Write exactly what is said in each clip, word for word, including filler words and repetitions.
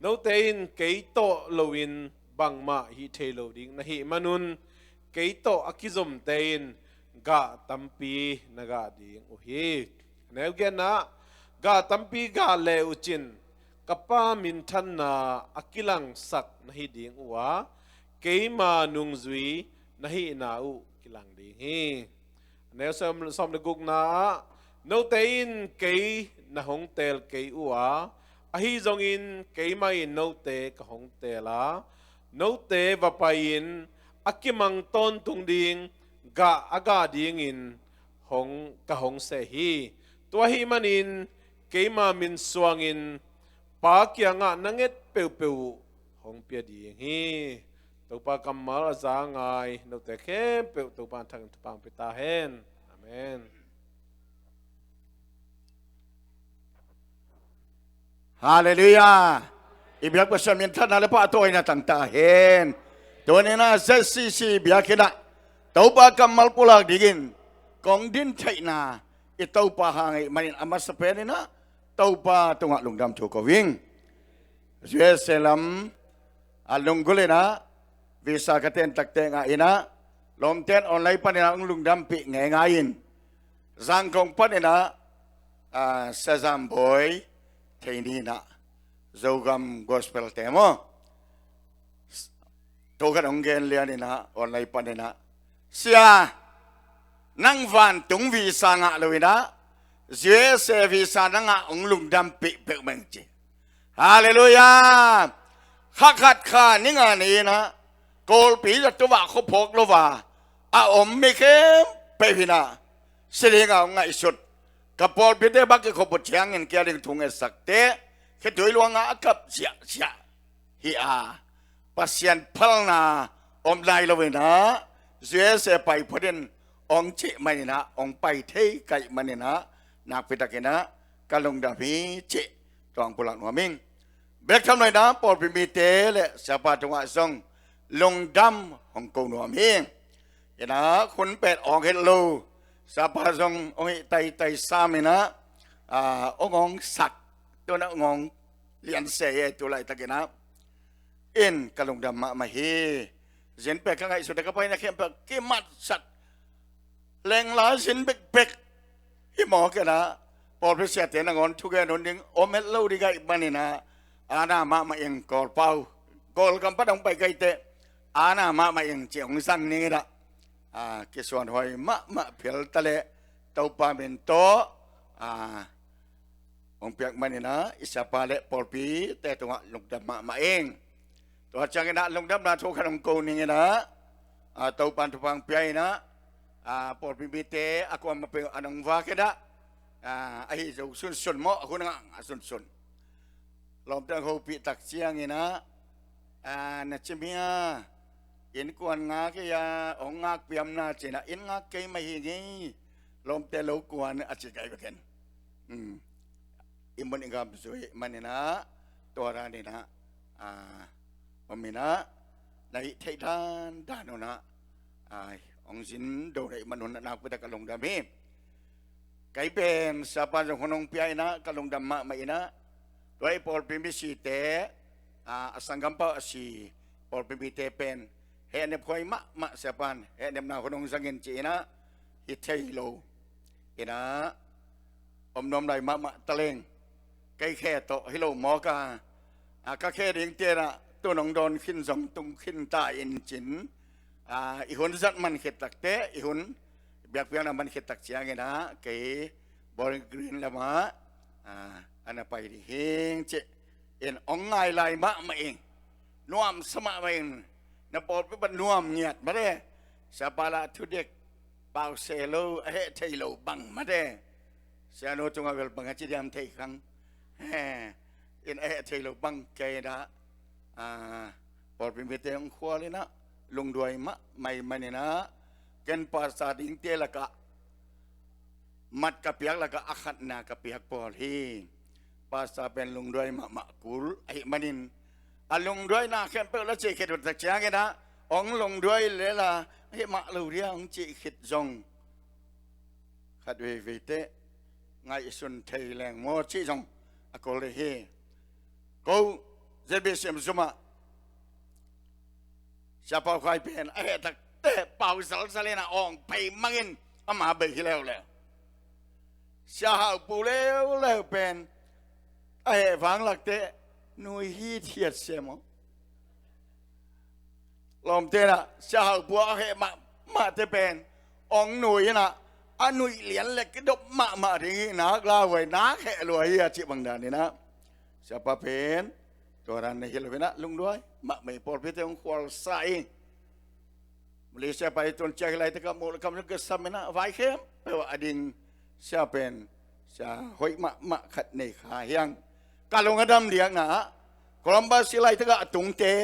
Note in kei tawh loin bangmah hih thei lo ding na hih manun, kei tawh a kizomte in gah tampi na gah ding uh hi. A neu giatna ah, gah tampi gah le uh cin ka Pa minthanna a kilangsak na hi ding uh a, keima nungzui na hihna uh kilang ding hi. A neu sawm, sawm le gukna ah, note in kei na hong teel kei uh a, ahi zongin keimah in note ka hong teel a, note va pai-in a kimang tawntung ding gah a gah dingin hong, ka hong seh hi. Tua ahih manin keima min suangin Pa kiangah na nget peuhpeuh uh hong pia ding hi. Topa kammal a za ngai note khempeuh Topa in thangin thupha hong pia ta hen. Amen. Halleluiah. I biak Pasian minthanna le pahtawina tang ta hen. Tuni-in ah Z C C biakinn ah Topa kammal pulak dingin kong din theihna i Topa hang ahih manin a masa penin ah Topa tungah lungdam thu ko ing. U S A lam a lunggulh in ah visa ka ten takte ngah in ah lawmten online panin ah hong lungdampih ngeingai in, Zangkong panin ah, ah, Sia Zam Bawi thei ni in ah Zogam Gospel te maw, thokhat hong gen lian in ah online panin ah, "Sia, nang vantung visa ngah lo in ah U S A visa na ngah hong lungdampih peuhmah ing," ci. Halleluiah. Kha khat kha ni nga ni in ah Kawlpi zato ah khuaphawk lo a a om mi khempeuh in ah si ding a hong ngaihsut, ka pawlpite bang kikhop uh ciangin kia ding thu ngetsakte khitui luang a a kap ziahziah hi a, Pasian phalna om nai lo in ah U S A pai phot in hong cih manin ah hong pai thei ka hih manin ah nakpi takin ah ka lungdam hi cih tua hong pulak nuam ing. Bek tham lo in ah pawlpi mite le siapa tungah zong lungdam hong ko nuam hi. In ah hun pet awng het lo, siapa zong hong hih taitai sam in ah, ah, hong awngsak, tu in ah hong awng lian se hi, tu laitakin ah in ka lungdam mahmah hi. Zin pek ka ngaihsut a ka paina khempeuh kimatsat, lengla zin bekbek hi mawk in ah pawlpi siate nangawn thugen hun ding om het lo ding ahih manin ah, ana mahmah ing Kawlpau, Kawlgam pan hong pai ka hih teh ana mahmah ing ci hong zang ning in ah, ah, kisuanhuai mahmah phial ta leh Topa min tawh, ah, hong piak manin ah i siapa le pawlpite tungah lungdam mahmah ing. Tua ciangin ah lungdamna thu khat hong ko ning in ah, ah, Topa in thupha hong pia in ah, ah, pawlpi mite a kuamah peuh a nong vak in ah, ah, ahi zo sunsun maw, a hun ngah a sunsun lawmte hong hopih tak ciangin ah, ah, na cimia innkuan ngak hi a, hong ngak piamna ci in ah, inn ngak kei mah hi ngei, lawmte lo kuan a ci kai bek hen. Hmm. I mun i gam zui manin ah tua dan in ah, ah, om in ah na hih theih dandan un ah, ah, hong zin do na hih man un ah nakpi tak a lungdam hi. Kei pen siapa in zong hun hong pia in ah ka lungdam mahmah in ah, tua i pawlpi misite, ah, a sanggampau a si pawlpi mite pen hehnep huai mahmah, siapa in hehnepna hun hong zang in ci in ah hi thei lo in ah om nuam lai mahmah ta leng, kei khe tawh hi lo mawk a, a, ka khe dingte in ah tu nong dawn khin zong tung khin ta in cin, a, i hun zat man khit takte, i hun biakpiakna man khit tak ciangin ah kei Bowling Green lamah, a, ana pai ding hing ci in hong ngai lai mahmah ing. Nuamsa mahmah ing. Na pawlpi pan nuam ngiat mah de. Siapa lah thudek pause lo, a heh thei lo bang mah de. Sianu tungah bel bang a ci diam thei khang. He, in a heh thei lo bang kei in ah, ah, pawlpi mite hong khual in ah lungduai mahmah ing manin ah, ken pastor dingte lakah mat ka piak lakah a khatna ka piak pawl hi. Pastor pen lungduai mahmah kul ahih manin, a lungduaina khempeuh la cih khit uh tak ciangin ah, hong lungduai lel a, hih mah lo dia hong cih khit zong khat veivei teh ngaihsun thei leng maw cih zong a kul hi. Ko Bia Siam Zuma, Sia Pau Khai pen a heh tak teh pau zalzal in a awng pei mangin ama bei hi leuleu. Sia Hau Pu leuleu pen a heh vang lak teh nui hithiat se maw. Lawmte in ah Sia Hau Pu a heh mahmah te pen awng nui in ah a nuih lian le kidop mahmah ding hi, nak lauhuai nak heh lua hi a cih bang dan in ah Siapa pen tua dan na hi lo in ah lungduai mahmah in pawlpite hong khualsa ing. Malaysia pai tun ciah hi laitak ah muh le kam zong kisam in ah vai khempeuh ah a ding sia pen sia hoih mahmah khat nei kha hi hang. Ka lung a dam diakna ah Columbus hi laitak ah a tungte,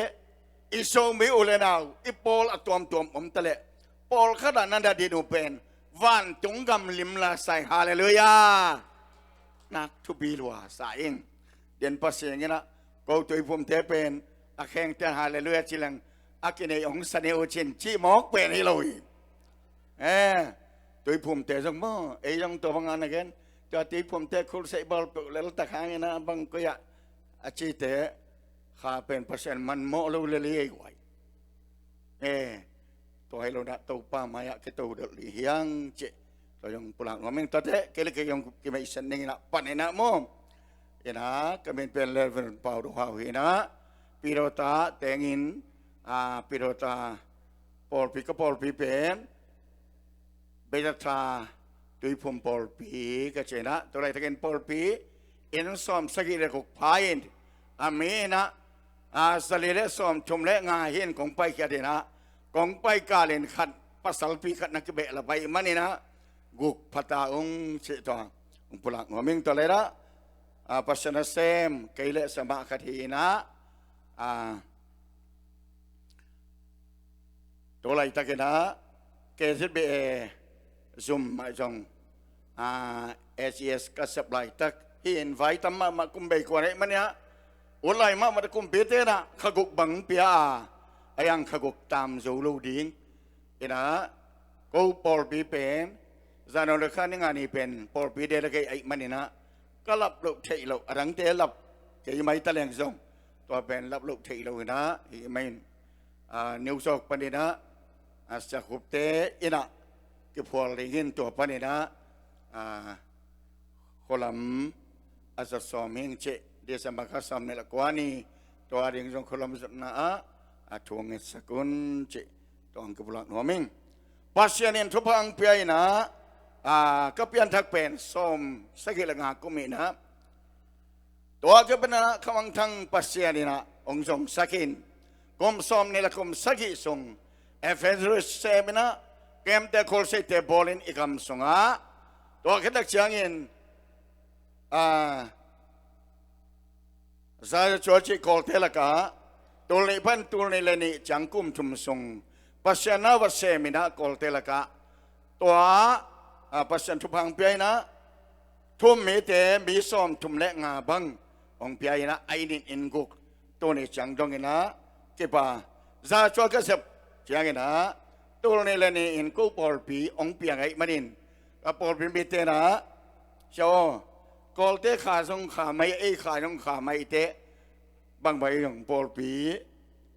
i Zomi u le nau, i pawl a tuamtuam om ta leh pawlkhat ah na na din uh pen vantung gam lim la sa ing. Halleluiah. Nak thupi lua sa ing. Denpa seng in ah ko Tuiphumte pen a khengte in halleluiah ci leng a kinei hong sa ni uh cin cih mawk pen hi lo hi. Eh, Tuiphumte zong maw, ei zong tua bang a na gen, tua Tuiphumte khulseih bawl peuh lel tak hang in ah bang koi ah a cite kha pen Pasian manmawh lo lel hi ei guai. Eh, tua hi lo in ah Topa mai ah kito delh ding hi hang cih tua zong pulak nuam ing. Tuate kei le kei zong kimeihsiat ning in ah pan in ah maw. In ah ka min pen Reverend Pau Do Hau hi in ah Pidawta teng in, ah, Pidawta pawlpi, ka pawlpi pen Bethesda Tuiphum pawlpi ka ci in ah tua laitakin pawlpi inn sawm sagih le guk pha in a mi in ah, ah, za li le sawm thum le nga hi in kong paikhiat in ah kong paikal in khat pasalpi khat na kibeh la pai man in ah guk pha ta ung cih tua hong pulak nuam ing. Tua leh ah, ah, Pasian a sem kei le sa mah khat hi in ah, ah, tua laitak in ah K Z B A zum mah zong, ah, S E S ka sep laitak hi in vai tam mahmah kum bei kuan ahih man in ah ut lai mahmah kumpite in ah kha guk bang pia a, a yang kha guk tam zo lo ding. In ah ko pawlpi pen January kha ni nga ni pen pawlpi de la kei ahih man in ah ka lap loh theih loh, a dangte lap kei mai ta leng zong tua pen lap loh theih lo in ah hi mai in, ah, New York pan in ah, ah, Sia Khup te in ah kiphual ding hi in tua pan in ah, ah, khualam a zat sawm hi ing cih, December kha sawm nih le kua ni tua ding zong khualam zatna ah a thu hong ngetsak un cih tua hong kipulak nuam ing. Pasian in thupha hong pia in ah, ah, ka pianthak pen sawm sagih le nga kum hi in ah tua ka pen ah Khamangthang Pasian in ah hong zongsak in kum sawm nih le kum sagih sung evangelist sem in ah camp te khulseihte bawl in i gam sungah tua khit tak ciangin, ah, Za Cua cih Kawlte lakah tul nih pan tul nih le nih ciang kum thum sung Pasian na va sem in ah Kawlte lakah tua, ah, Pasian thupha hong pia in ah thu-um mite mi sawm thum le nga bang hong pia in ah a inn in inn guk tuni ciang dong in ah kipa. Za Cua ka sep ciangin ah tul nih le nih in ko pawlpi hong piang ahih manin ka pawlpi mite in ah sia aw, Kawlte kha zong kha mai, ei kha zong kha mai teh bangmah i hong pawlpi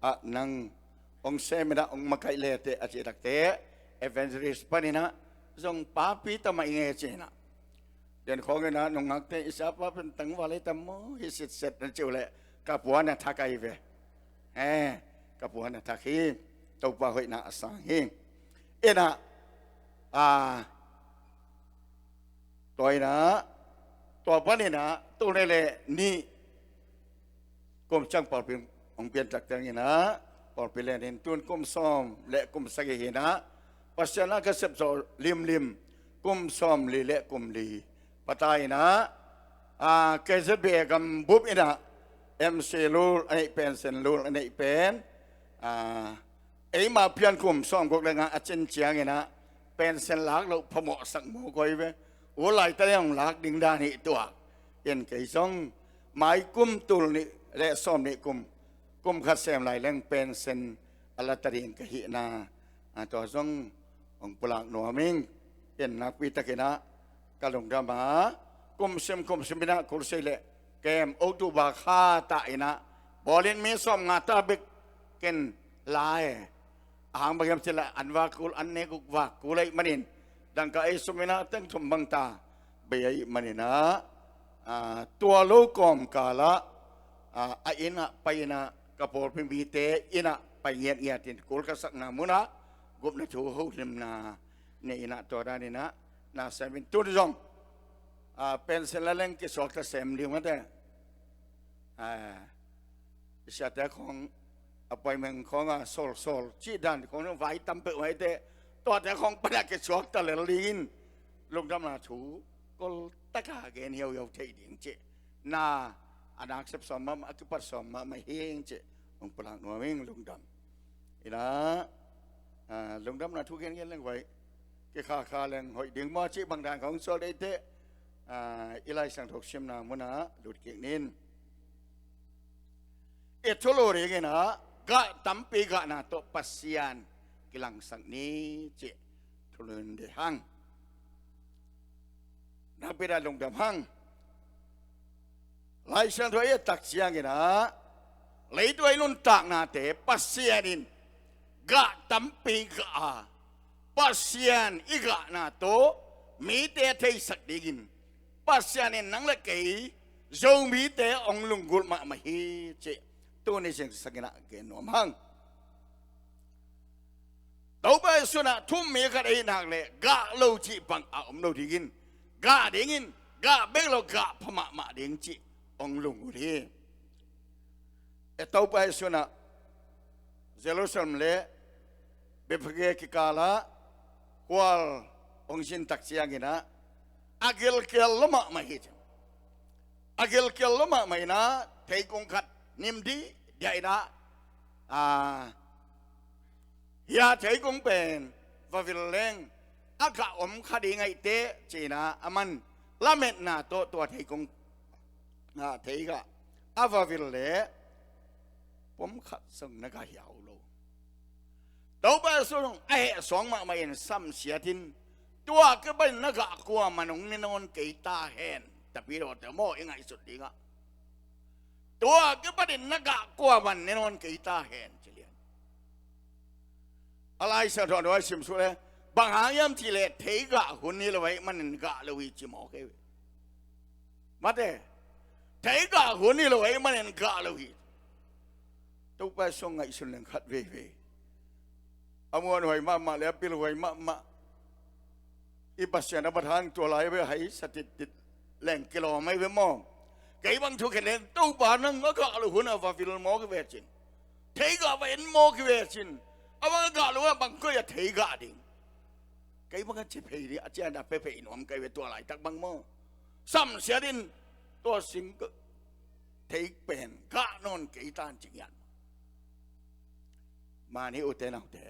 ah nang hong sem in ah hong makaih le teh a cih tak teh evangelist pan in ah zong papi ta mah i nge ci in ah. Dian khawng in ah nungakte i siapa pen tangval hi tam maw hi sitset na ci uh leh ka puan a thak ahi ve. Eh, ka puan a thak hi. Topa hoihna a sang hi. In ah, ah, tua in ah tua pan in ah tul nih le nih kum ciang pawlpi hong pianthak ciangin ah pawlpi len in tun kum sawm le kum sagih hi in ah Pasian na ka sep zawh limlim kum sawm li le kum li pha ta in ah, ah, K Z B A gam bup in ah M C lul a neih pen, sen lul a neih pen, ah, eima pian kum sawm guk le nga a cin ciangin ah pension lak loh phamawhsak maw koi ve. U laita le hong lak ding dan hi tuak in kei zong mai kum tul nih le sawm nih kum, kum khat sem lai leng pension a la ta ding ka hihna, ah, tua zong hong pulak nuam ing. In nakpi takin ah ka lungdam a, kum sim kum sim in ah khulseih le kem October kha ta in ah Bawlin mi sawmnga ta bek ken la e. Ahang bang hiam cih leh an vak kul, an nek uk vak kul ahih manin, dangka ei sum in ah teng thum bang ta bei ahih manin ah, ah, tua lo kawmkal ah, ah, a inn ah pai in ah ka pawlpi mite inn ah pai ngiatngiat in kul ka sakna mun ah gupna thu holimna nei in ah tua dan in ah na sem in tun zong, ah, pension la leng kisuak ta sem ding mate. Ah, i siate khawng appointment khawng a sawlsawl cih dan khawng vai tam peuh maite, tuate khawng pan a kisuak ta lel dingin lungdamna thu kol taka gen hiauhiau thei ding cih na, a nak sep sawm mahmah, a kipat sawm mahmah hing cih hong pulak nuam ing. Lungdam. Ina, ah, lungdamna thu gen gen leng vai kikhakha leng hoih ding maw cih bang dan khawng sawl deite, ah, i Lai Siangtho simna mun ah lut kik nin. I thulu dingin ah gah tampi gahna tawh Pasian kilangsak ni cih thulu in dih hang. Nakpi tak lungdam hang. Lai Siangtho i et tak ciangin ah leitung i nuntaknate Pasian in gah tampi gah a, Pasian i gahna tawh mite theisak dingin Pasian in nang le kei Zomite hong lunggulh mahmah hi cih tuni zingsang in ah gen nuam hang. Topa Jesu in ah thummi khat ahih nak leh gah lo cih bang a om lo dingin, gah dingin, gah bek lo gah pha mahmah ding cih hong lunggulh hi. E, Topa Jesu in ah Jerusalem le Bethphage kikal ah khual hong sin tak ciangin ah a gelkel lua mahmah hi. A gelkel lua mahmah in ah theikung khat nim dih diah in ah, ah, hia theikung pen va vil leng a gah om kha ding ahih teh ci-in ah aman lametna tawh tua theikung, ah, theigah a va vil leh pom khat zong na gah hiau lo. Topa Jesu zong a heh suak mahmah in samsiat in, tua kipan in na gah kuaman hong ne nawn kei ta hen. Tapi dawte maw i ngaihsut dingah, tua kipan in na gah kuaman ne nawn kei ta hen ci lian. A Lai Siangtho a nuai sim suk leh bang hang hiam cih leh theigah hun hi lo ahih manin gah lo hi ci mawk hi ve. Mate, theigah hun hi lo ahih manin gah lo hi. Topa Jesu ngaihsun leng khat veivei a muanhuai mahmah le a pilhuai mahmah i Pasian a bat hang tua lai ve hai sa tittit leng kilawm ahi ve maw? Kei bang thu khen leng Topa nang a gah lo hun a va vil mawk hi ve cin, theigah va en mawk hi ve cin, a bang a gah lo a bang koi a theigah ding? Kei bang a ci phei ding a cian a pe phei nuam kei ve tua laitak bang maw? Samsiat in tua sing thei pen gah nawn kei tan ci ngiat. Mani ute naute,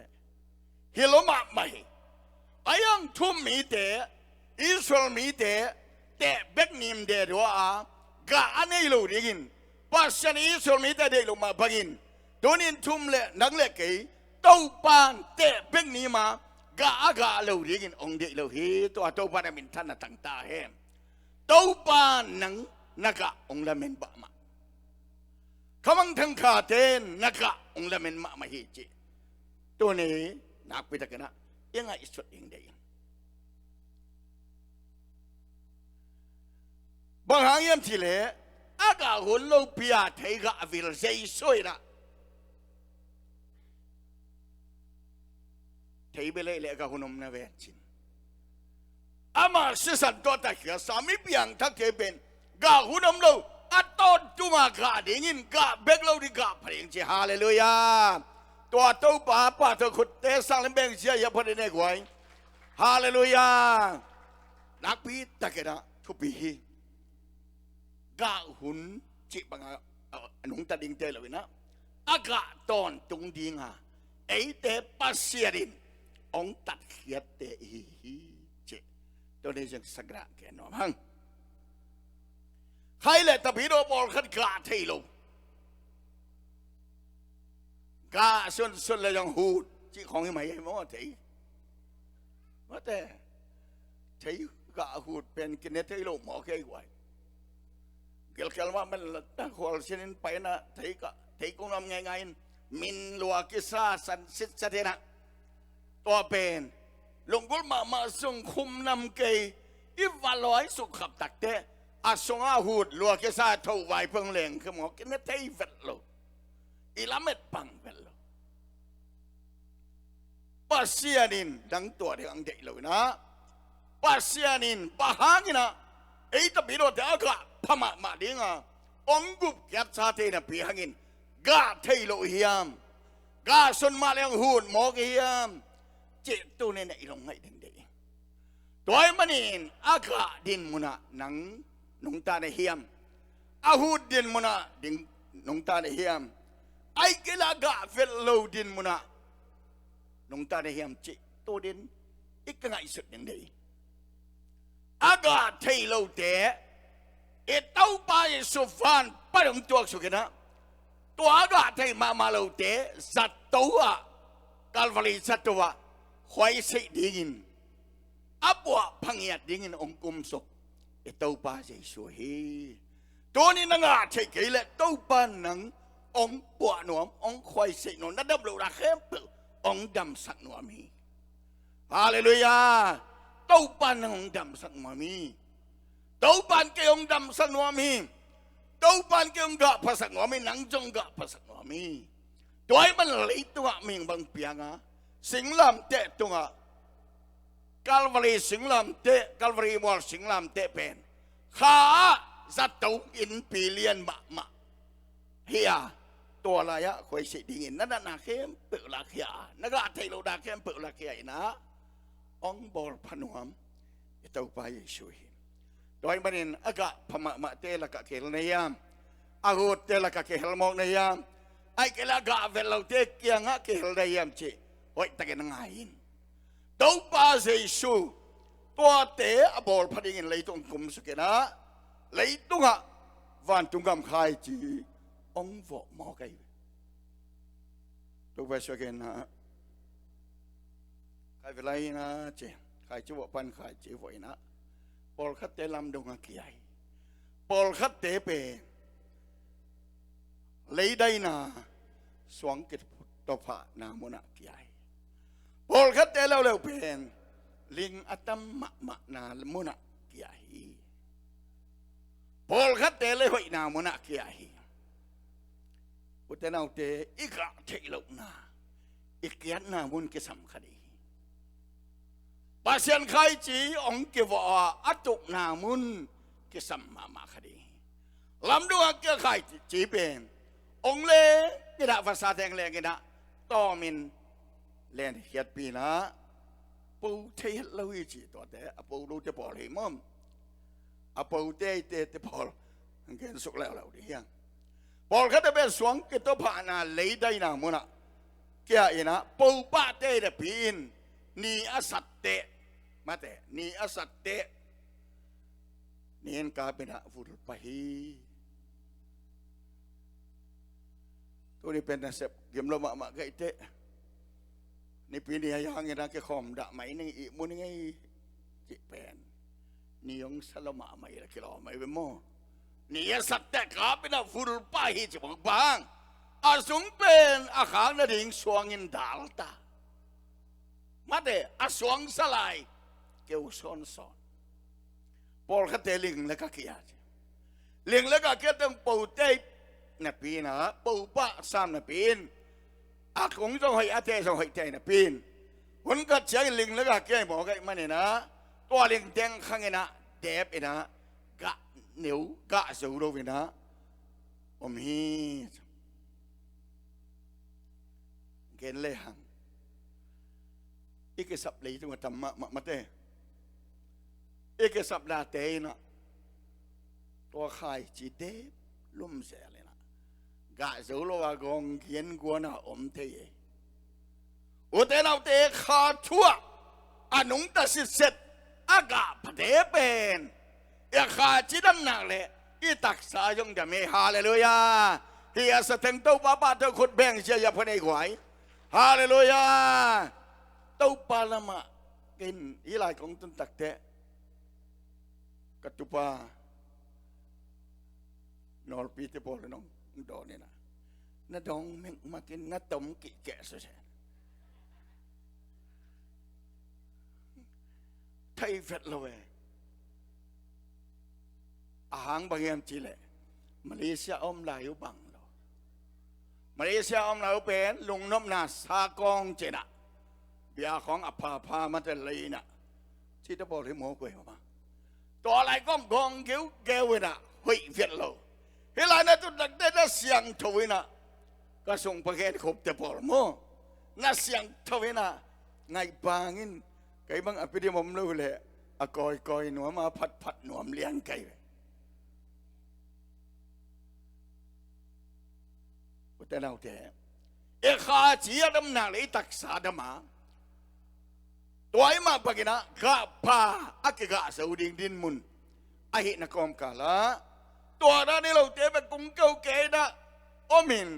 hi lo mahmah hi. A iang thum mite, Israel mite teh bek nim deh dua a gah a nei lo dingin Pasian Israel mite deih lo mah bangin tunin thum le nang le kei Topan teh bek nim a gah a gah lo dingin hong deih lo hi. Tua Topa na minthanna tang ta hen. Topa nang na gah hong lamen mahmah. Khamang thangkhate na gah hong lamen mahmah hi ci. Tuni nakpi takin ah i ngaihsut ding deih ing. Bang hang hiam cih leh a gah hun lopi a theigah a vil Jesu in ah thei bia lei leh gah hun om na ven cin. Amah sisan tawh takhiasa mi piangthakte pen gah hun om lo, a tawntung a gah dingin gah bek lo ding gah pha ding ci. Halleluiah. Tua Topa pahtawi khutte sang lem beng zia hiah phat in e guai. Halleluiah. Nakpi takin ah thupi hi. Gah hun cih bangah a nungta dingte lo in ah a gah tawntung dinga eite Pasian in hong tatkhiatte i hi hi cih tuni zingsang in ah gen nuam hang. Khai le tapidaw pawlkhat gah thei lo. Gah sunsun le zong hut cih khawng hi mai hi maw thei? Mate, thei gah hut pen kine thei lo maw kei guai. Gilkial mah man la ta khual sin in paina thei gah thei kong nuam ngeingai in, min lua kisa san sitsa dena. Tua pen lunggulh mahmah sung khum nam kei i va lawi suk khap takte, a sunga hut lua kisa tho vai pang leng khe maw, kine thei vet lo. I lamet pang vet lo. Pasian in nang tua ding ang deih lo inah, Pasian in bang hangin ah ei tapi dawte a gah pha mahmah dinga ong gupkhiat sate napi hangin gah thei lo hiam? Gah sun mah leng hut mawk hiam? Cih tuni-in ah i lungngaih ding deih. Tua ahih manin a gah din munah nang nungta na hiam? A hut din munah ding nungta na hiam? Ahih kei leh a gah vet lo din munah nungta na hiam cih tuni-in i ka ngaihsut ding deih. A gah thei lote i Topa Jesu van pan hong tuaksuk inah, tua a gah thei mahmah lote zato ah, Calvary zato ah khuaiseih dingin, a puah phangiat dingin hong kumsuk i Topa Jesu hi. Tuni na ngah thei kei leh Topa nang hong puah nuam, hong khuaiseih nuam, na dam loh dak khempeuh hong damsak nuam hi. Halleluiah. Topa nang hong damsak nuam hi. Topa in kei hong damsak nuam hi. Topa in kei hong gah phasak nuam hi. Nang zong gah phasak nuam hi. Tua ahih man leitungah mihing bang pianga singlamteh tungah, Calvary singlamteh, Calvary mual singlamteh pen kha ah zato innpi lian mahmah hi a, tua lai-ah khuaiseih dingin na natna khempeuh lakhia a, na gah thei loh dak khempeuh lakhia inah hong bawl pha nuam i Topa Jesu hi. Tua ahih manin a gah pha mahmahte lakah kihel na hiam? A hutte lakah kihel mawk na hiam? Ahih kei leh a gah vet lote kiangah kihel na hiam cih hoihtakin a ngai in. Topa Jesu tuate a bawl pha dingin leitung kumsuk inah, leitungah vantung gam khaici hong vawh mawk ahi ve. Topa Jesu a genna ah, kai velai inah ci, khaici vawh pan khaici vawh inah, pawlkhatte lamdung ah kia hi. Pawlkhatte pen leidaina, suang kitophahna munah kia hi. Pawlkhatte leuleu pen ling a tam mahmahna munah kia hi. Pawlkhatte leihoihna munah kia hi. Ute naute, i gah theih lohna, i kiatna mun kisam kha ding hi. Pasian khaici hong kivawh a, a tukna mun kisam mahmah kha ding hi. Lamdung ah kia khaici pen hong leng inah, vasate hong leng inah, tawmin lenkhiatpi inah, po thei het lo hi ci, tuate a po lote pawl hi maw? A po teite te pawl hong gensuk leuleu ding hiam? Pawlkhatte pen suang kitophahna leidaina munah kia inah, po pahte napi in ni a satteh, mate, ni a satteh, ni in kap inah vul pah hi. Tuni pen nasep gim lo mahmah ka hih teh, Nipi ni a hang inah kikhawm dah mai ning, ihmu ning ei cih pen ni hong sa lo mahmah hi leh kilawm ahi ve maw. Ni a satteh kap inah vul pah hi ci bang bang, a sung pen a khak nading suang in dal ta. Mate, a suang sa lai, keu sawnsawn. Pawlkhatte ling le ka kia ci. Ling le ka kia teng pote napi inah, po pah sam napi in, a kung zong hoih, a te zong hoih te napi in, hun khat ciangin ling le ka kia hi mawk ahih man inah, tua ling teng khang inah, dep inah, gah neu, gah zo lo inah om hi. Gen le hang, i kisap leitung a tam mahmah, mate. I kisap date inah, tua khaici dep lumzel inah, gah zo lo a gawng gen guan a om thei hi. Ute naute, kha thu ah a nungta sitset a gah phate pen i a kha cidam nak leh i taksa zong dam hi. Halleluiah. Hih a sa teng Topa pahtawi khut beng ziahziah phuan ei guai. Halleluiah. Topa lamah ken hih lai kong tun takteh ka tupa nawlpite pawl in hong dawn inah, Na dong mekmakin na tom kihkeh suse. Thei vet lo e. A hang bang hiam cihleh Malaysia a om lai uh bang lo. Malaysia a om lai uh pen lungnopna sakawng cinah bia khawng a phapha mate lei inah cite pawl hi mawk uh e mama. Tua lai kong gawng geugeu inah hoih vet lo. Hih lai na tutnakte na siangtho inah ka sung pagen khupte pawl maw na siangtho inah ngaih bangin kei bang a pidim om lo leh a kawikawi nuam a phatphat nuam lian kei ve. Ute naute, i kha ci a damna le i taksa dama tua i mah bangin ah gah pha a kigah zo ding dinmun ahih na kawmkal ah tua dan hi lote bek kung keu kei inah om in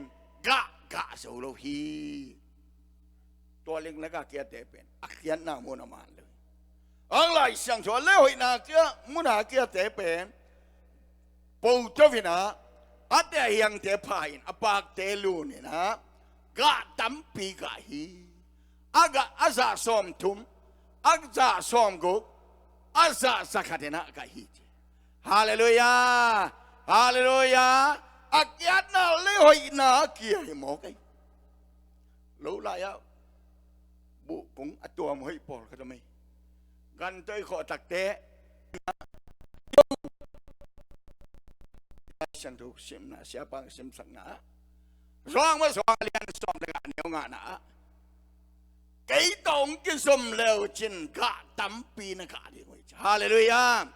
gah gah zo lo hi. Tua ling le gah kiate pen a kiatna mun a man lo hi. Ang Lai Siangtho a le hoihna kia mun a kiate pen po to inah a te a hiangte pha in a pakte lun inah gah tampi gah hi. A gah a zah sawmthum, a zah sawmguk, a zah zakhat inah gah hi ci. Halleluiah. Halleluiah. A kiatna le hoihna kia hi mawk ei. Lo lai-ah buh kung a tuam hoih pawlkhat om ei. Gan toi khawh takte Siangtho simna siapa simsakna ah Johan mah Johan a lian sawm le gah neu ngahna ah kei tawh hong kizom le uh cin gah tampi na gah ding uh hi ci. Halleluiah.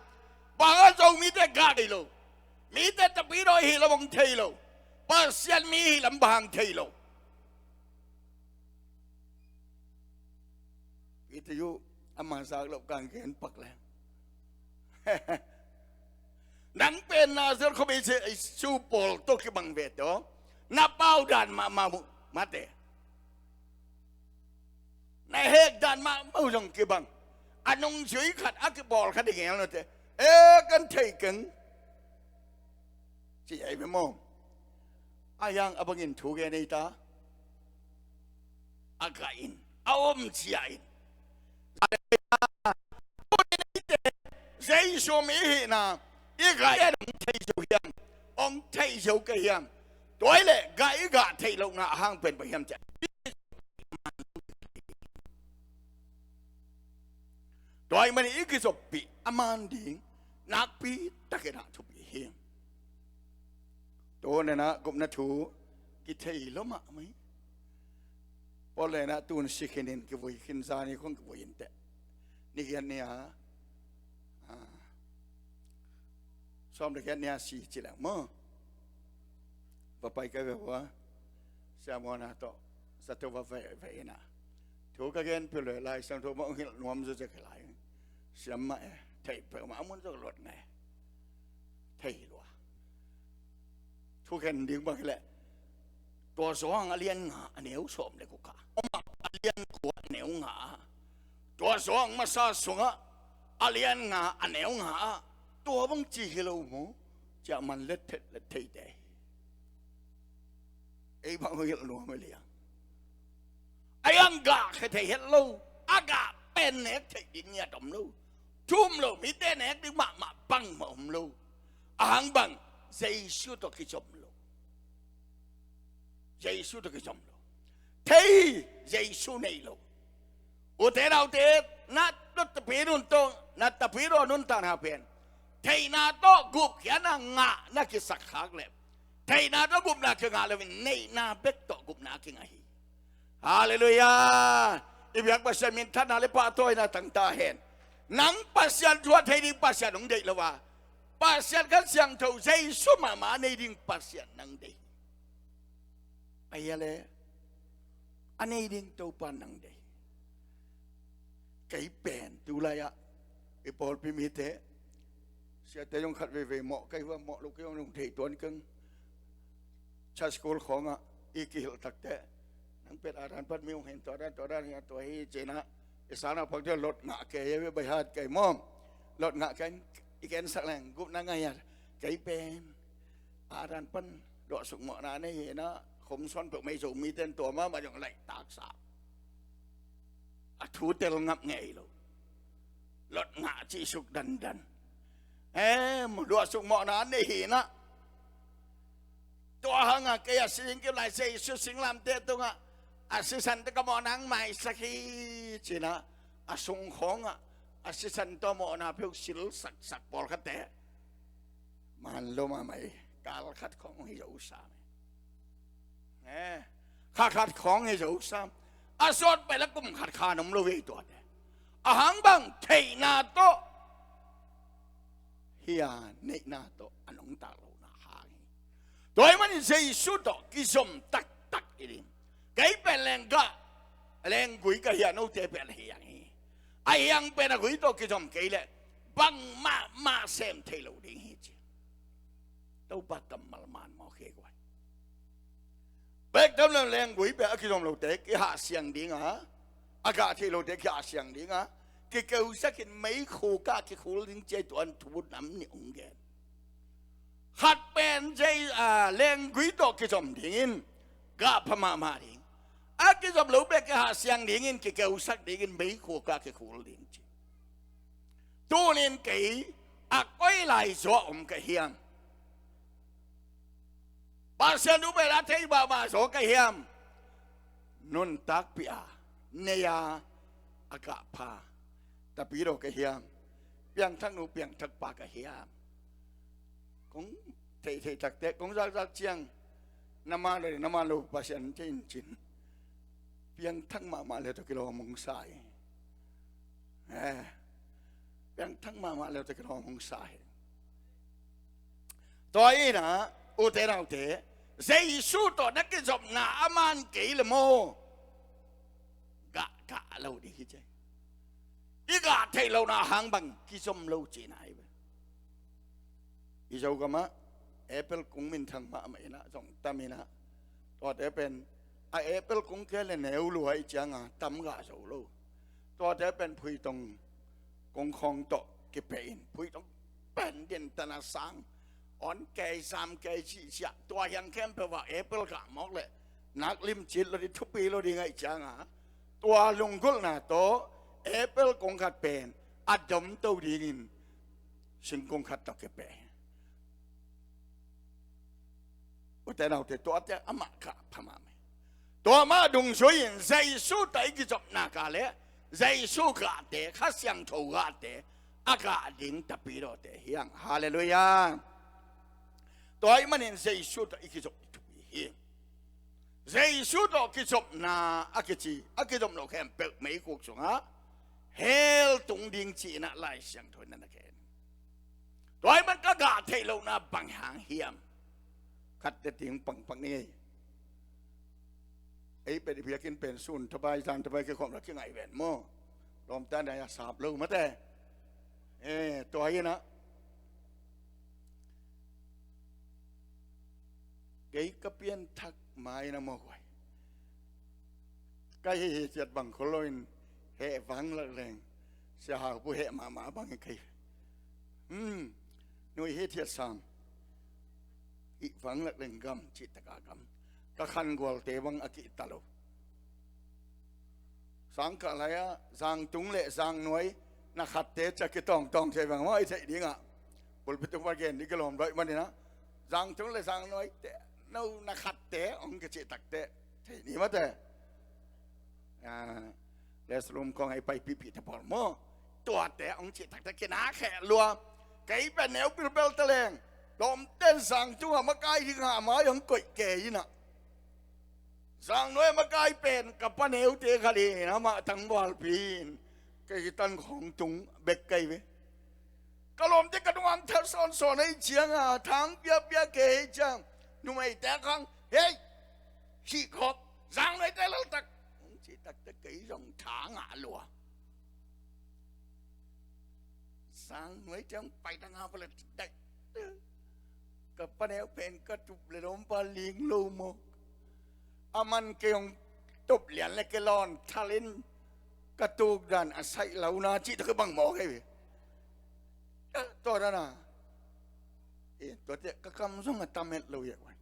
Bang a Zomite gah thei lo. Mite tapidaw hi lam hong thei lo. Pasian mi hi lam bang hang thei lo. Ite uh ama zak loh kang gen pak leng nang pen Nazareth khuami Jesu pawl tawh kibang ve tawh na pau dan mahmah uh mate. Na hek dan mahmah uh zong kibang. A nungzui khat a kipawl khat i ngel nute e kan thei keng ci ei ve maw. A hiang a bangin thu gen ei ta. A gah in a om cia in Jesu mi hihna i gah in hong thei zo hiam? Hong thei zo ka hiam? Tua hi leh gah i gah theih lohna a hang pen bang hiam ciah tua ahih manin i kizoppih a man ding nakpi takin ah thupi hi. Tua nena gupna thu kithei lo mahmah hi. Paul lena tun si khinin kivui khin zani khong kivui inteh ni giat ni a sawm le giat ni a si ci leng maw. Va pai ka ve hua siamuana tawh zato va ve ve ina thu ka gen pil le lai sang tho ma ung hilh nuam zo zek lai siam ma e thei pe ma mun zo lot ngai thei lua. Thu khen ding bang hileh tua Johan a lian nga a neu sawm le kua ka om a lian kua a neu nga a tua Johan masa sungah a lian nga a neu nga a tua bang ci hi lo mu ciah man let thet let thei te hi. Ei bang hilh nuam a liang a yang gah khe thei het lo a gah pen nek thei ding ngiat om lo. Thum lo mite nek ding mahmah bang ma om lo. A hang bang Jesu tawh kizom lo. Jesu tawh kizom lo. Thei Jesu nei lo. Ute naute na tapi nun tawh na tapi daw nun tana pen theihna tawh gupkhiatna ngah na kisak khak le theihna tawh gupna kingah lo in neihna bek tawh gupna kingah hi. Halleluiah. I biak Pasian minthanna le pahtawina tangta hen. Nang Pasian thu a thei ding Pasian hong deih lo a Pasian khat siangtho Jesu mahmah a nei ding Pasian nang deih. A hia le a nei ding Topa nang deih. Kei pen tulai-ah i pawlpi mite siate zong khat veivei mawh kei hua mawh lo kei hong thei tuan keng. Church school khawngah i kihilh takte nang pet a dan pat mi hong hen tua dan tua dan hi a tua hi cinah i sana pakte lot ngah kei a bai hat kei mawm lot ngah kei i ken sak leng gupna ngai a kei pen a dan pan dawh suk mawhna nei hi na Phungsawn peuhmah i Zomite in tua mahmah ding laih taksa. A thu tel ngap ngei lo. Lot ngah cih suk dandan. Em, luahsuk mawhna nei hi na. Tua hangah kei a singkip lai Jesu singlamteh tungah a sisan tawh ka mawhna hong maisak hi ci-in ah, a sung khawngah a sisan tawh mawhna pheuh silsaksak pawlkhatte man lo mahmah hi. Kal khat khawng hi zo sam hi. Eh, kha khat khawng hi zo sam. A sawt pen la kum khat khan om lo hi tuate. A hang bang theihna tawh hi a, neihna tawh a nungta lohna hang hi. Tua ahih manin Jesu tawh kizom taktak i ding. Kei pen lenggah, lenggui ka hi a, note pen hiang hi. A hiang pen a gui tawh kizom kei leh bangmah mah sem thei lo ding hi ci. Topa kammal man mawk hi guai. Bek tam leng lenggui pen a kizom lote kihahsiang ding a, a gah theih lote kihahsiang ding a, kikeusak in meikhuk ah kikhul ding ci a, tua in thu nam nih hong gen. Khat pen zei, a, lenggui tawh kizom dingin gah pha mahmah ding. A kizom lo pen kihahsiang dingin, kikeusak dingin meikhuk ah kikhul ding ci. Tunin kei a koi lai zaw om ka hiam? Pasian thu pen a thei mahmah zaw ka hiam? Nuntakpih a, nei a, a gah pha Tapidaw ka hiam? Piangthaknu, piangthakpa ka hiam? Kong theihtheih takte kong zakzak ciang, na man lo, na man lo Pasian thei in cin. Piangthak mahmah le tawh kilawm hong sa hi. Eh, piangthak mahmah le tawh kilawm hong sa hi. Tua hi na, ute naute, Jesu tawh na kizopna a man kei le maw, gah gah lo ding hi ci. I gah theih lohna hang bang kizom lo cihna hi ve. I Zogam ah apple kung minthang mahmah in ah, zong tam in ah, tuate pen a apple kung kei le neu lua ahih ciangin tam gah zo lo. Tuate pen phuitong kung khawng tawh kipeh in, phuitong pen din tan a sang, awn kei, sam kei cih ciah, tua hiang khempeuh ah apple gah mawk leh nak limcit lo ding, thupi lo ding ahih ciangin, tua lunggulhna tawh apple kung khat pen a domto dingin singkung khat tawh kipeh. Ute naute, tuate amah gah pha mahmah hi. Tua mah dungzui in Jesu tawh i kizopna gah le Jesu gahte, Kha Siangtho gahte a gah ding Tapidawte hi hang. Halleluiah. Tua ahih manin Jesu tawh i kizop i thupi hi. Jesu tawh kizopna a kici, a kizom loh khempeuh meikhuk sungah hell tung ding ci-in ah Lai Siangtho in na gen. Tua ahih man ka gah theih lohna bang hang hiam? Khatte ting pangpang ni ngei. Ei pen i biakinn pen sun thapai, zan thapai kikhawm la kingai ven maw. Lawmta na a sap lo mate. Eh, tua hi na. Kei ka pianthak mai na maw guai. Ka hih hih ciat bang khol lo in heh vang lak leng. Sia Hau Pu heh mahmah bang hi kei. Hmm. Nui hih thiat sam. Hih vang lak leng gam cih taka gam. Ka khan gualte bang a kihta lo. Sangkah lai-ah Zangtung le Zangnuai na khatte ca kitawngtawng thei bang maw i theih dingah. Pulpit tung pa gen ding kilawm daih maninah Zangtung le Zangnuaite no na khatte hong kicih takte thei ni mate. Ah, restroom khawng ah i paipihpih ta pawl maw? Tuate hong cih takte kinakheh lua. Kei pen neu pilpel ta leng lawmten Zangtung ah makai ding hah mai hong koih kei inah. Zangnuai makai pen ka paneute khat in amah tangvalpi in kei hi tan khawng tung bek kei ve. Ka lawmte ka tungah thar sawnsawn ahih ciangin thang piapia kei ahih ciang numeite khang hei hih khawk Zangnuaite laltak hong cih takte kei zong tha ngah lua. Zangnuaite hong pai ta ngah pale daih. Ka paneu pen ka tup le lawmpa ling lo maw? A man kei hong tup lian le kei lawn thalin ka tukdan a saih lo na cih tawh kei bang maw kei ve. Tua dana. Eh, tuate ka kam zong a tam het lo hi a guai.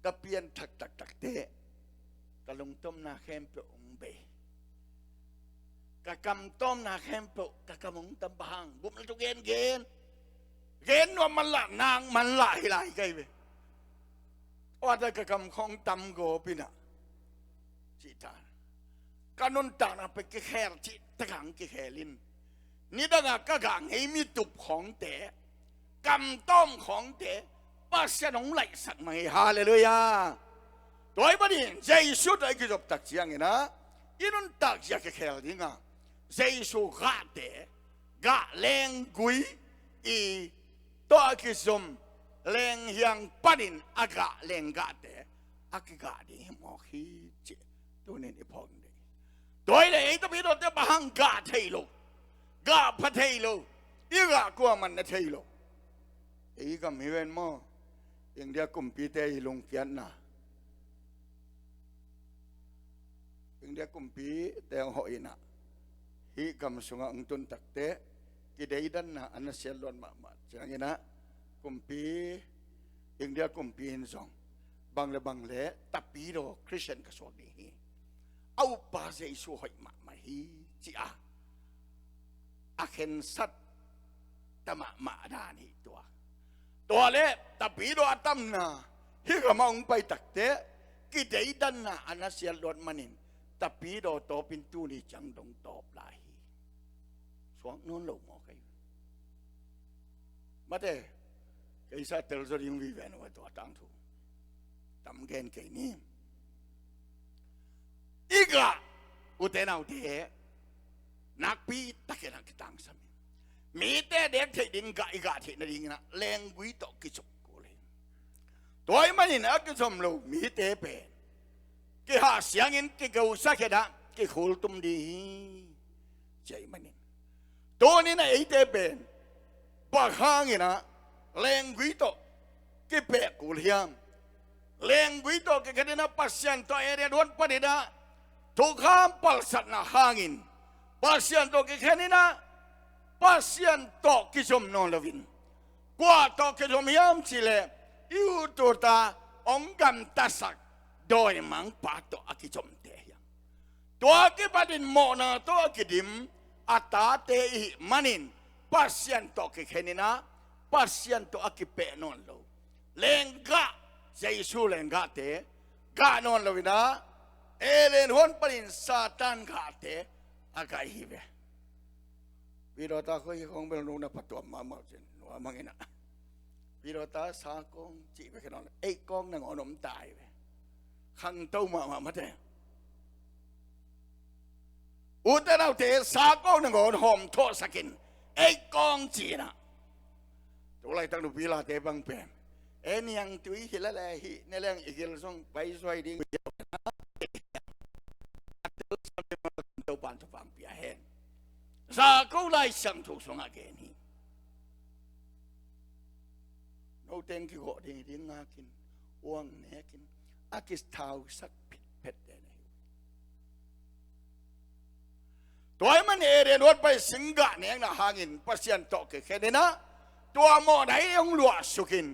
ka pianthak taktak teh ka lungtawmna khempeuh hong bei. Ka kamtawmna khempeuh ka kam hong tam, bang hang? Gupna tawh gengen, gen nuam manlah, nak manlah hi lai ka hi ve. Tua ta ka kam khawng tam gawp in ah, cih ta, ka nuntakna pen kikhel cih tak hong kikhel in, nidang a ka gah ngei mi tup khawngte, kamtawm khawngte Pasian hong laihsak mah hi. Halleluiah. Tua ahih manin Jesu tawh i kizop tak ciangin ah, i nuntak zia kikhel ding a, Jesu gahte, gah lenggui i tawh a kizom lenghiang panin a gah lenggahte a kigah ding hi mawk hi, cih tuni-in i phawk ding. Tua hi leh ei tapidawte bang hang gah thei lo, gah pha thei lo, i gah kuaman na thei lo? Ei gam hi ven maw, India kumpite i lungkiatna, India kumpite hong hawh in ah, hih gam sungah hong tun tak teh kideidanna a na siat luat mahmah ciangin ah, kumpi, India kumpi in zong bang le bang le tapidaw Khristian ka suak ding hi, a uppa Jesu hoih mahmah hi, ci-a a khensat ta mahmah dan hi tua. Tua leh tapidaw a tamna hih gamah hong pai tak teh kideidanna a na siat luat manin tapidaw tawpin tuni ciang dong tawp lai hi. Suak nawn lo maw kei? Mate, kei sa telzaw ding vive nuai tua tangthu tam gen kei ni. I gah ute naute nakpi takin ah kitangsam hi. Mite nek theih ding gah i gah theih nadingin ah lenggui tawh kizom kul hi. Tua ahih manin a kizom lo mite pen kihahsiangin kigosak in ah kikhultum ding hi, ci ahih manin. Tuni-in ah eite pen bang hangin ah lenggui tawh kipeh kul hiam? Lenggui tawh kikhen in ah Pasian tawh Eden huan panin ah thukham palsatna hangin Pasian tawh kikhen in ah Pasian tawh kizom nawn loin, kua tawh kizom hiam cih leh i ut ut a hong gamtasak dawimangpa tawh a kizomte hi hang. Tua kipatin mawhna tawh a kidim a tate i hih manin Pasian tawh kikhen in ah Pasian tawh a kipeh nawn lo lenggah, Jesu lenggahte gah nawn loin ah Eden huan panin Satan gahte a gah hi ve. Pilawta khua hi khawng bel nung na phatuam mahmah uh cin nuam hang in ah. Pilawta sa kawng cih bek hi nawn lo, ei kawng nangawn om ta hi ve. Khangto mahmah mate. Ute naute sa kawng nangawn hawm thawhsak in, ei kawng ci-in ah. Tulaitak nupi late bang pen, e niangtui hi lele hih ne leng i gil zong paisuai ding. Topan thupha pia hen. Sa ko Lai Siangtho sungah gen hi. No teng kigawh ding ding ngakin, uang nekin, a kithausak phitphet te na hi. Tua ahih man Eden huat pai singgah nekna hangin Pasian tawh kikhen in ah, tua mawhna i hong luahsukin,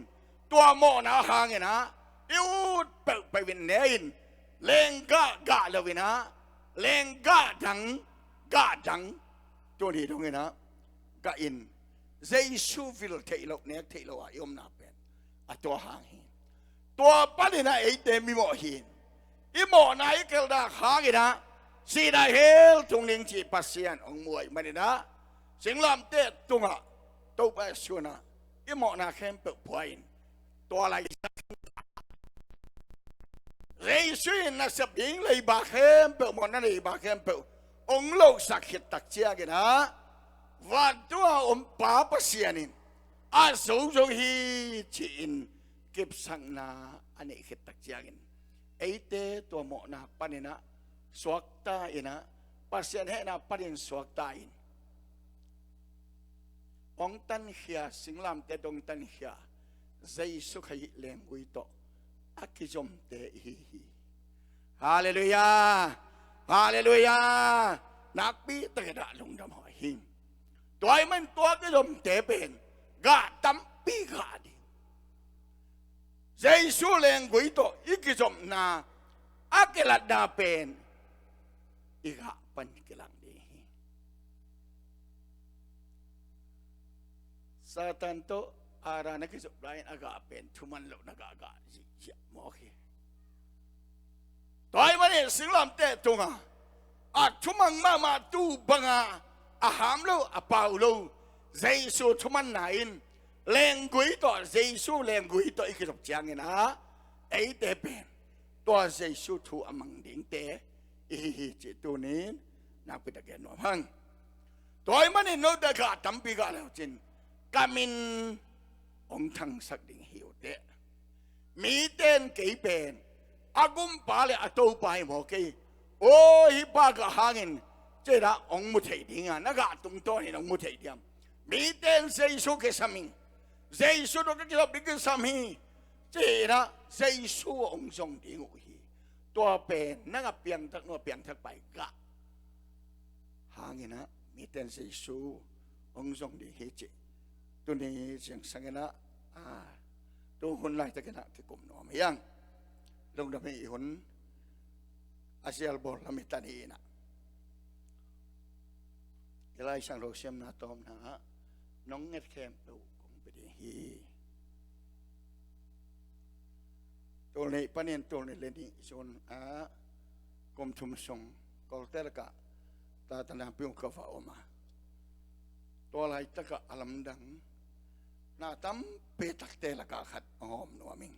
tua mawhna hangin ah i ut peuhpeuh in ne in, lenggah gah lo in ah, lenggah dang, gah dang, tuni dong in ah gah in, Jesu vil theih loh, nek theih loh a i omna pen a tua hang hi. Tua panin ah eite mimawh hi. I mawhna i kelhna hangin ah sihna hell tung ding cih Pasian hong muh ahih manin ah, singlamteh tungah Topa Jesu in ah i mawhna khempeuh pua in, tua lai Jesu in nasep ding leiba khempeuh, mawhna leiba khempeuh hong losak khit tak ciangin ah, vantung a om Pa Pasian in a zo zo hi ci-in kipsakna a neih khit tak ciangin, eite tua mawhna panin ah suakta in ah, Pasian hehna panin suakta in, hong tankhia, singlamteh tawh hong tankhia Jesu Khazih lenggui tawh a kizomte i hi hi. Halleluiah! Halleluiah! Nakpi takin ah lungdam huai hi. Tua ahih man tua kizomte pen gah tampi gah ding. Jesu lenggui tawh i kizopna a kilatna pen i gah pan kilang ding hi. Satan tawh Adam na kizop lai-in a gah pen thuman lohna gah gah zihziah mawk hi. Tua ahih manin singlamteh tungah a thumang mahmah, tu banga a ham lo, a pau lo Jesu thumanna in lenggui tawh, Jesu lenggui tawh i kizop ciangin ah eite pen tua Jesu thu a mang dingte i hi hi cih tuni-in nakpi tak gen nuam hang. Tua ahih manin note gah tampi gah le uh cin ka min hong thangsak ding hi uh teh. Mite in kei pen a gumpa le a topa hi maw kei? Aw, hih pa gah hangin ci-in ah hong mu thei ding a, na gah tungtawnin hong mu thei diam? Mite in Jesu kisam hi, Jesu tawh ka kizop ding kisam hi ci-in ah Jesu hong zong ding uh hi. Tua pen nang a piangthak, nu a piangthak pai gah hangin ah mite in Jesu hong zong ding hi cih tuni zingsangin ah, a, tu hun laitakin ah kikum nuam hi hang. Lungdam hi. I hun a sialbawl lam hi ta ni in ah, i Lai Siangtho simna tawpna ah nong nget khempeuh kong pia ding hi. Tul nih panin tul nih le nih sun ah kum thum sung Kawlte lakah Tatanaping uh ka va om a, tua laitakah a lamdang na tampi takte lakah khat hong hawm nuam ing.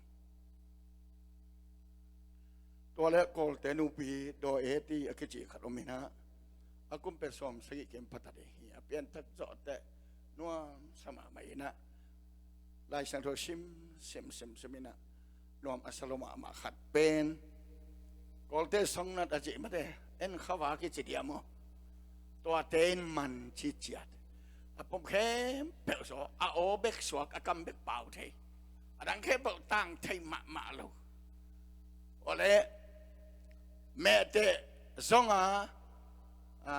Tua le Kawlte nupi Daw Eti a kici khat om in ah, a kum pen sawm sagih kim pha ta ding hi. A pianthak zawh teh nuamsa mahmah in ah, Lai Siangtho sim sim sim sim in ah nuam a sa lo mahmah khat pen Kawlte songnat a cih mate, en khava kici diam aw. Tuate in man ci ciat. A pom khempeuh zaw, a aw bek suak, a kam bek pau thei, a dang khempeuh tang thei mahmah lo. Awle, mehteh zong a, a,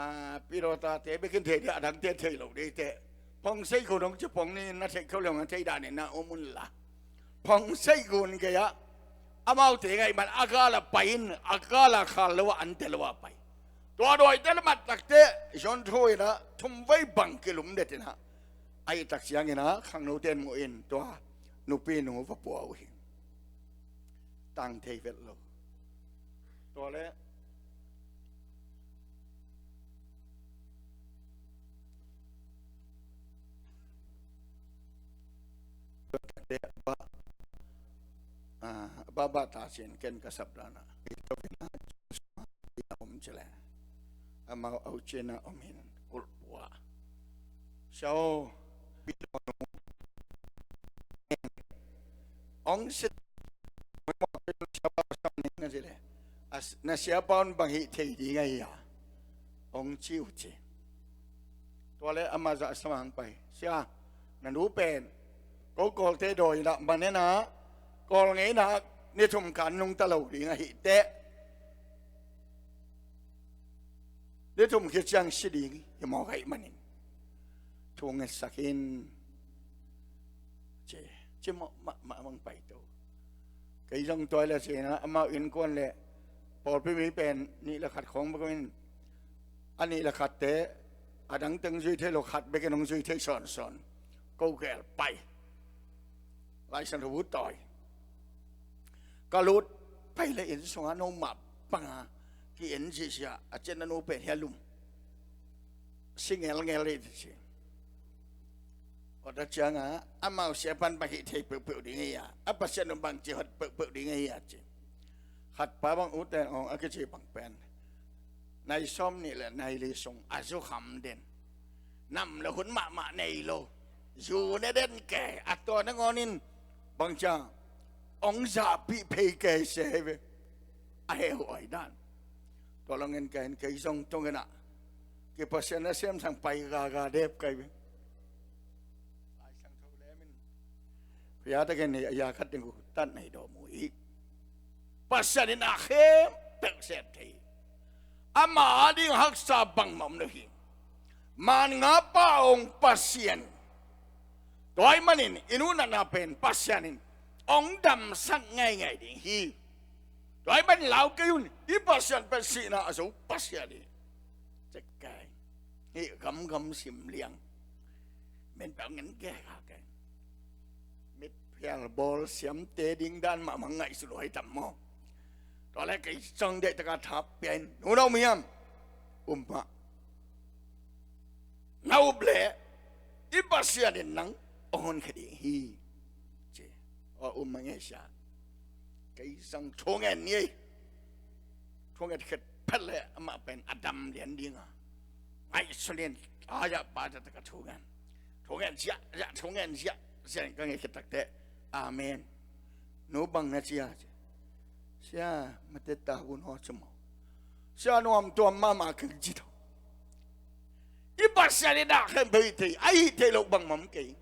pilotate bekin thei dia, a dangte thei lo ding teh. Phong sei ko dong ci phong ni, na theih kheuh le hong a thei danin na om un la. Phong sei gun gei-ah amaute ngaih man a gal a pai in, a gal a khal lo ah an tel lo ah pai. Tua dawite le mattakte zon thu in ah thumvei bang kilum det in ah, a hih tak ciangin ah khangnote in muh in tua nupinu va pua uh hi. Tang thei vet lo. Tua le Bah, bah, ta cin ken ka sap dan ah, i to in ah, i om cile. Amau au cin ah om in kulh pua. So, ong sit, na siapa un bang hih thei ding ahi a, ong ci uh ci. Tua le amah zah samang pai, sia, na nu pen ko Kawlte dawi in ah man in ah, Kawl ngeina ni thum kan nungta lo ding ahih teh, ni thum khit ciang si ding hi mawk ahih manin thu ngetsak in ci, ci mawh mahmah mang pai to. Kei zong tua le cin ah amau innkuan le pawlpi mi pen nih le khat khawng bek in, a nih le khatte a dang teng zui thei lo, khat bekin hong zui thei sawnsawn. Ko gel pai. Lai Siangtho bu tawi. Ka lut pai le inn sungah no mah banga ki-en zihziah a, a cian a nu pen hia lum si ngelngel hi ci. Awta ciangah amau siapan bang hih thei peuhpeuh ding hi a, a Pasian un bang ci hot peuhpeuh ding hi a ci. Khatpa bang uten awng a kici bang pen nai sawm nih le nai li sung a zukham den, nam le hun mahmah nei lo, zu ne den ke a tua nangawnin bang ciang ong zahpih phei ke se hi ve. A heh huai dan. Tua longin ka in kei zong tungin ah kipasian a siamsang pai gaga dep kai ve. Lai Siangtho lemin hia takin hi a, hia khat ding uh tat nei dawm uh hi. Pasian in a khempeuh sep thei hi. Ama ading haksa bangmah om lo hi. Mannga pa ong Pasian. Tua ahih manin i nu natna pen Pasian in hong damsak ngaingai ding hi. Tua ahih manin lau kei un, i Pasian pen sihna a zo Pasian hi. Cek kai. Hih gamgam sim liang. Men peuh ngen kei ka kei. Mitphial bawl siamte ding dan mahmah ngaihsut uh hi tam maw? Tua leh kei zong deihtak a thapia in, nu na um hiam? Um mah. Na up leh i Pasian in nang hong honkhia ding hi, ci. Aw, um mah ngei sia. Kei zong thu ngen ni ei. Thu ngen khet phet leh amah pen a dam lian ding a, ngaihsun in, ai-ah pa taktak a thu ngen. Thu ngen ziahziah, thu ngen ziahziah in ka ngeikhiat takteh, amen. Nu, bang na ci a, ci. Sia, mate ta hun haw, ci maw? Sia, nuam tuam mahmah keng, ci tawh. I Pasian i dah khempeuh hih thei, a hih theih loh bangmah om kei.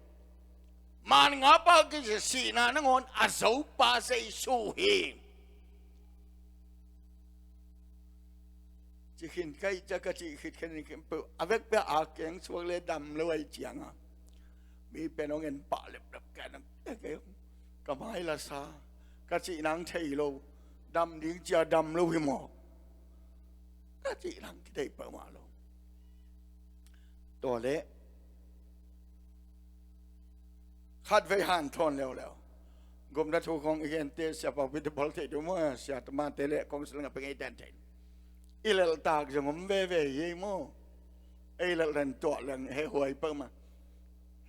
Maan ngapa kici sihna nangawn a zopa Jesu hi. Ci khin ka hih ciang ka cih khit khin khempeuh a vekpi a keng suak leh dam lo ahih ciangin mi pen hong en pah leplep ka, nang, eh, kei ka mai la sa, ka cih nang thei lo, dam ding cia dam lo hi maw? Ka cih nang kithei peuhmah lo. Tua leh khatvei hanthawn leuleu. Gupna thu khawng i gente, Sia Pau Peter Paul thei tu maw, Sia Tama te le kong sil nga peng ei ten thei. I leltak zong om veve hi ei maw? Ei lel len tuah leng he huai peuhmah.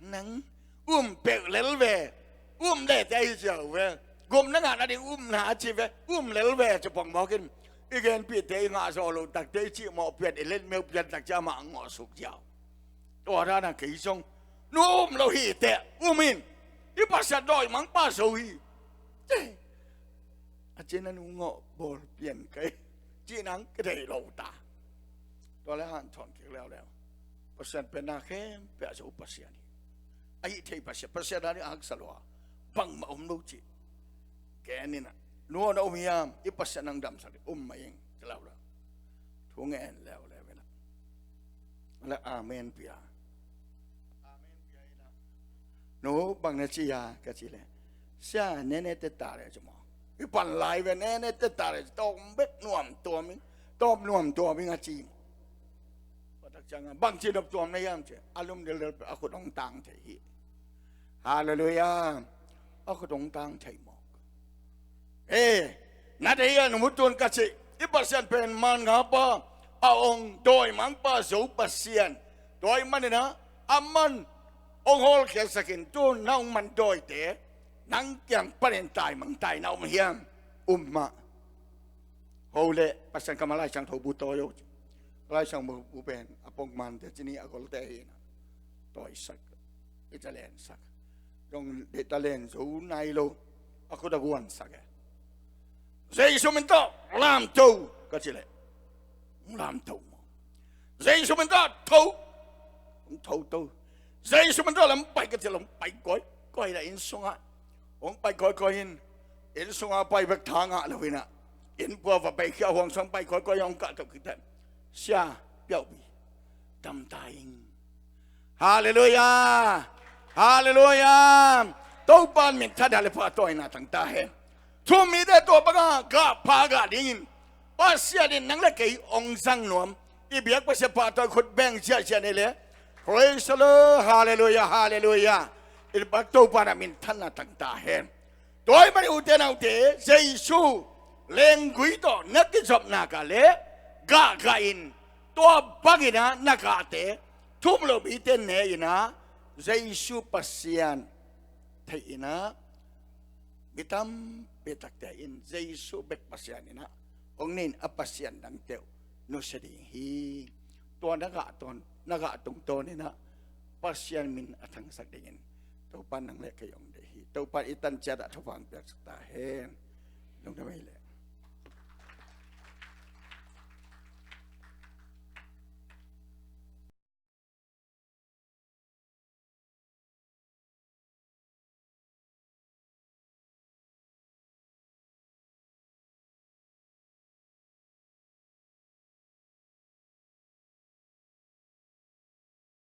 Nang um peuh lel ve, um leh te ahi ziau ve. Gupna ngah nading upna a ci ve, um lel ve ci pongmawk in. I genpihte i ngah zawh loh takte i cihmawh pian, i letmeu pian tak ciang amah a ngawh suk ziau. Tua dan a kei zong nu um lo hi teh, um in. I Pasian dawimangpa zo hi. Teh. A cina nu ngawh bawl pian kei. Cih nang ka thei lo ta. Tua leh hanthawn kik leuleu. Pasian pen na khempeuh a zo Pasian hi. A hih thei Pasian, Pasian a ding a haksa lua, bangmah om lo cih. Ken in ah, nu aw na um hiam, i Pasian nang damsak ding, um mah ing, ci leuleu. Thu ngen leuleu in ah. Leh amen pia. Amen pia in ah. Nu, bang na ci a, ka ci leh, Sia, nene te ta leh, ci maw? I pan lai ve, nene te ta leh, tawm bek nuam tuam ing, tawm nuam tuam ing a ci maw? Tua tak ciangin bangci nop tuam na hiam, ci. A lum dildel peuh a khut hong tang thei hi. Halleluiah. A khut hong tang thei mawk. Eh, na thei hiam, nu, mu tun ka cih, i Pasian pen maan ngapa, a hong dawimangpa zo Pasian. Tua ahih manin ah, aman hong hawlkhiatsak in, tun na hong man dawite nang kiang panin taimang tai na om hiam? Um mah. Ho leh Pasian kammal Laisiangtho bu tawi o. Laisiangtho bu pen a pongmante ci ni, a golte hi in ah, tawisak, i talensak. Zong deih talen zo nai lo, a khut a guansak e. Jesu min tawh lamto, ka ci leh hong lamto maw? Jesu min tawh tho, hong tho to. Jesu min tawh lam pai, ka ci leh hong pai kawikawi. Leh inn sungah hong pai kawikawi in, inn sungah pai bek tha ngah lo in ah, inn pua va paikhia, huang sung pai kawikawi in, hong kahtoh khit teh, Sia, piauhpi, dam ta ing. Halleluiah. Halleluiah. Topa in minthanna leh pahtawina tang ta hen. Thu-um mite tua bangah gah pha gah dingin Pasian in nang leh kei hong zang nuam. I biak Pasian pahtawi khut beng ziahziah ni leh. Praise the Lord. Halleluiah, halleluiah. I biak Topa in ah minthanna tang ta hen. Tua ahih manin ute naute, Jesu lenggui tawh na kizopna ka leh gahgah in, tua bangin ah na gahte, thu-um lo mite ne in ah, Jesu Pasian theih in ah, mi tampi takte in Jesu bek Pasian in ah hong nei in, a pasian dangte uh nusia ding hi. Tua na gah tawn, na gah tungtawn in ah Pasian min a thangsak dingin Topa in nang leh kei hong deih hi. Topa in i tan ciat ah thupha hong piaksak ta hen. Lungdam ei leh.